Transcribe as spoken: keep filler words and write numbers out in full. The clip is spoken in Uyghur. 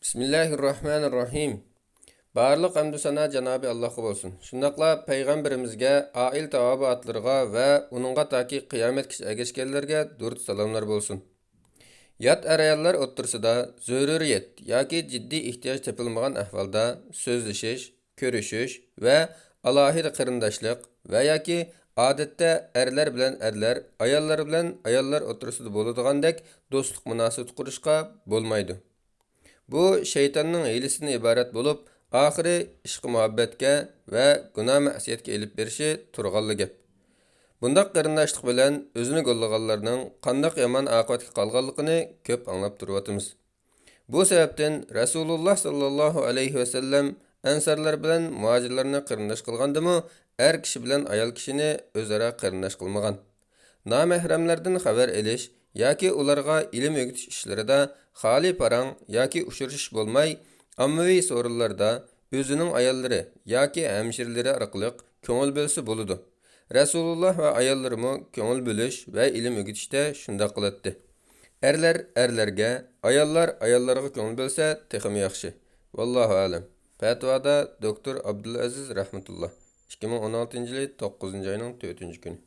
بىسمىللاھىررەھمانىررەھىم. بارلىق ھەمدۇ سانا جانابى ئاللاھقا بولسۇن. شۇنداقلا پەيغەمبىرىمىزگە، ئائىلە تاۋابىئاتلىرىغا ۋە ئۇنىڭغا تاكى قىيامەتكىچە ئەگەشكەنلەرگە دۇرۇت سالاملار بولسۇن. يات ئەر-ئاياللار ئوتتۇرىسىدا زۆرۈرىيەت ياكى جىددىي ئېھتىياج تېپىلمىغان ئەھۋالدا سۆزلىشىش، كۆرۈشۈش ۋە ئالاھىدە قېرىنداشلىق ۋە ياكى ئادەتتە ئەرلەر بىلەن ئەرلەر، ئاياللار بىلەن ئاياللار ئوتتۇرىسىدا بولىدىغاندەك دوستلۇق مۇناسىۋىتى قۇرۇشقا بولمايدۇ. بۇ شەيتاننىڭ ھىيلىسىدىن ئىبارەت بولۇپ، ئاخىرى ئىشقى مۇھەببەتكە ۋە گۇناھ مەسىيەتكە ئېلىپ بېرىشى تۇرغانلا گەپ. بۇنداق قېرىنداشلىق بىلەن ئۆزىنى گوللىغانلارنىڭ قانداق يامان ئاقىۋەتكە قالغانلىقىنى كۆپ ئاڭلاپ تۇرۇۋاتىمىز. بۇ سەۋەبتىن رەسۇلۇللا ساللاللاھۇ ئەلەيھى ۋەسەللەم ئەنسارلار بىلەن مۇھاجىرلارنى قېرىنداش قىلغاندىمۇ، ئەر كىشى بىلەن ئايال كىشىنى ئۆزئارا قېرىنداش قىلمىغان. نامەھرەملەردىن خەۋەر ئېلىش ياكى ئۇلارغا ئىلىم ئۆگىتىش ئىشلىرىدا خالىي پاراڭ ياكى ئۇچرىشىش بولماي، ئاممىۋى سورۇنلاردا ئۆزىنىڭ ئاياللىرى ياكى ھەمشىرىلىرى ئارقىلىق كۆڭۈل بۆلسە بولىدۇ. رەسۇلۇللا ۋە ئاياللىرىمۇ كۆڭۈل بۆلۈش ۋە ئىلىم ئۆگىتىشتە شۇنداق قىلاتتى. ئەرلەر ئەرلەرگە، ئاياللار ئاياللارغا كۆڭۈل بۆلسە تېخىمۇ ياخشى. ۋاللاھۇ ئەلەم. پەتىۋادا دوكتور ئابدۇلئەزىز رەھمەتۇللا، ئىككى مىڭ ئون ئالتىنچى يىلى توققۇزىنچى ئاينىڭ تۆتىنچى كۈنى.